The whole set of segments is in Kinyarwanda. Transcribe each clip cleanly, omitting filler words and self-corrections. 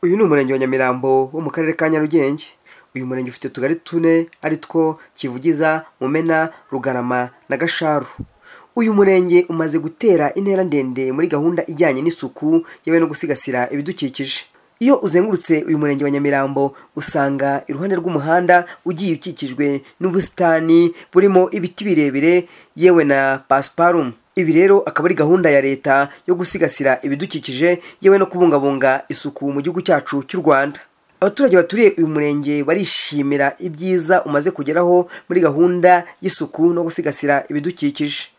Uyu ni umurenge wa Nyamirambo wo mu karere ka Nyarugenge. Uyu murenge ufite utugari tune ari two Kivugiza, Mumena, Rugarama na Gasharu. Uyu murenge umaze gutera intera ndende muri gahunda ijyanye n'isuku yewe no gusigasira ibidukikije. Iyo uzengurutse uyu murenge wa Nyamirambo usanga iruhande rw'umuhanda ugiye ukikijwe n'ubusitani burimo ibiti birebire yewe na pasiparumu. Ibi rero akaba ari gahunda ya leta yo gusigasira ibidukikije yewe no kubungabunga isuku mu gihugu cyacu cy'u Rwanda. Abaturage baturiye uyu murenge barishimira ibyiza umaze kugeraho muri gahunda y'isuku no gusigasira ibidukikije.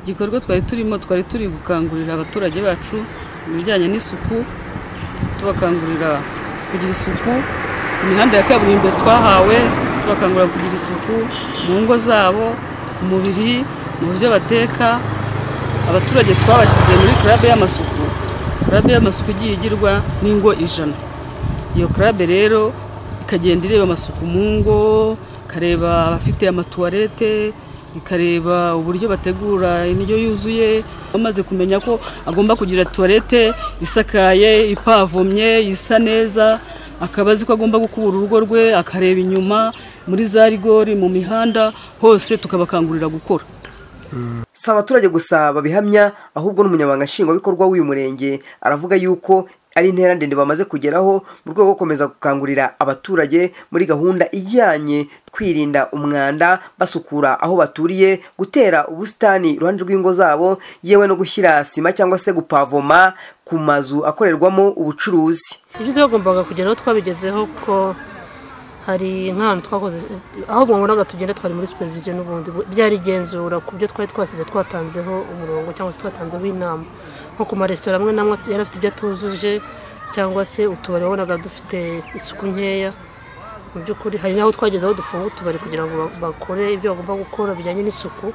Igikorwa twari turimo, twari turi gukangurira abaturage bacu mu bijyanye n'isuku, tubakangurira kugira isuku ku mihanda ya kaburimbo twahawe, tubakangurira kugira isuku mu ngo zabo, ku mubiri, mu buryo bateka. Abaturage twabashyize muri club y'amasuku. Club y'amasuku igiye igirwa n'ingo 100. Iyo club rero ikagenda ireba amasuku mu ngo, ikareba abafite amatuwarete, ikareba uburyo bategura indyo yuzuye. Bamaze kumenya ko agomba kugira tuwarete isakaye, ipavomye, isa neza, akaba azi ko agomba gukubura urugo rwe, akareba inyuma muri za rigori, mu mihanda hose, tukabakangurira gukora. Si abaturage gusa babihamya, ahubwo n'umunyamabanga nshingwabikorwa w'uyu murenge aravuga yuko ari intera ndende bamaze kugeraho mu rwego rwo gukomeza gukangurira abaturage muri gahunda ijyanye kwirinda umwanda, basukura aho baturiye, gutera ubusitani iruhande rw'ingo zabo, yewe no gushyira sima cyangwa se gupavoma ku mazu akorerwamo ubucuruzi. Ibyo twagombaga kugeraho twabigezeho, kuko hari nk'ahantu twakoze aho mwabonaga tugenda twari muri supervision, n'ubundi byari igenzura ku byo twari twasize twatanzeho umurongo cyangwa se twatanzeho inama. Nko ku maresitora amwe n'amwe yari afite ibyo atujuje, cyangwa se utubari wabonaga dufite isuku nkeya. Mu by'ukuri hari n'aho twageze aho dufunga utubari kugira ngo bakore ibyo bagomba gukora bijyanye n'isuku.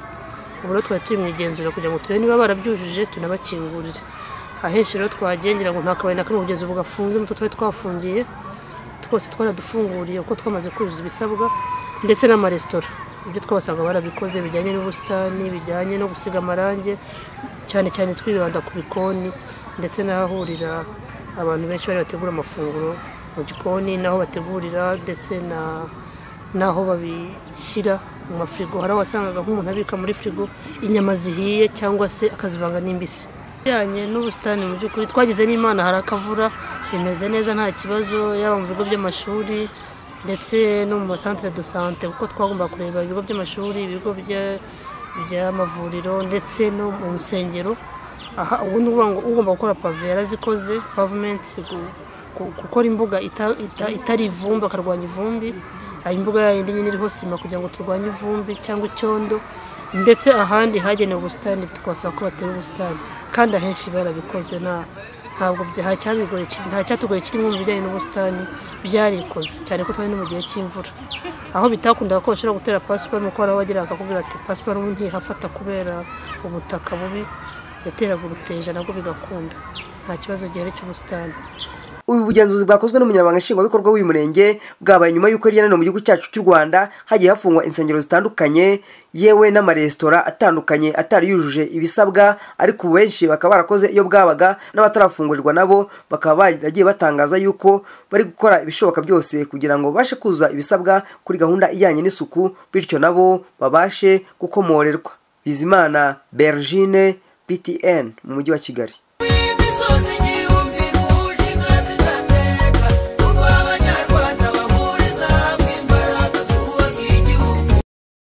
Ubu rero twari turi mu igenzura kugira ngo turebe niba barabyujuje tunabakingurire. Ahenshi rero twagendera ngo nta kabari na kamwe kugeza ubu gafunze, muto twari twafungiye twose twaradufunguriye uko twamaze kuzuza ibisabwa, ndetse n'amaresitora ibyo twabasanga barabikoze bijyanye n'ubusitani, bijyanye no gusiga amarangi, cyane cyane twibanda ku bikoni ndetse n'ahahurira abantu benshi bari bategura amafunguro mu gikoni, n'aho bategurira ndetse n'aho babishyira mu mafirigo. Hari aho wasangaga nk'umuntu abika muri firigo inyama zihiye cyangwa se akazivanga n'imbisi. Bijyanye n'ubusitani mu by'ukuri twagize n'Imana, hari akavura, bimeze neza nta kibazo, yaba mu bigo by'amashuri ndetse no mu masantere de sante, kuko twagomba kureba ibigo by'amashuri, ibigo by'amavuriro ndetse no mu nsengero. Aha ubundi ugomba gukora pave yarazikoze, pavement, gukora imbuga itari ivumbi, akarwanya ivumbi. Hari imbuga yindi nyine iriho sima kugira ngo turwanye ivumbi cyangwa icyondo, ndetse ahandi hagenewe ubusitani twasaba ko batera ubusitani, kandi ahenshi barabikoze. Ntabwo nta cyatugoye kirimo mu bijyanye n'ubusitani, byarikoze cyane ko twari no mu gihe cy'imvura, aho bitakundaga ko bashobora gutera pasiparumu, kuko hari aho wageraga akakubwira ati pasiparumu ntihafata kubera ubutaka bubi, yateraga uruteja nabwo bigakunda, nta kibazo gihari cy'ubusitani. Ubu bugenzuzi bwakozwe n'umunyamabanga nshingwabikorwa w'uyu murenge bwabaye nyuma y'uko hirya no hino mu gihugu cyacu cy'u Rwanda hagiye hafungwa insengero zitandukanye yewe n'amaresitora atandukanye atari yujuje ibisabwa, ariko benshi bakaba barakoze iyo bwabaga, n'abatarafungurirwa nabo bakaba baragiye batangaza yuko bari gukora ibishoboka byose kugira ngo babashe kuzuza ibisabwa kuri gahunda ijyanye n'isuku, bityo nabo babashe gukomorerwa. Bizimana Bergine, BTN mu mujyi wa Kigali.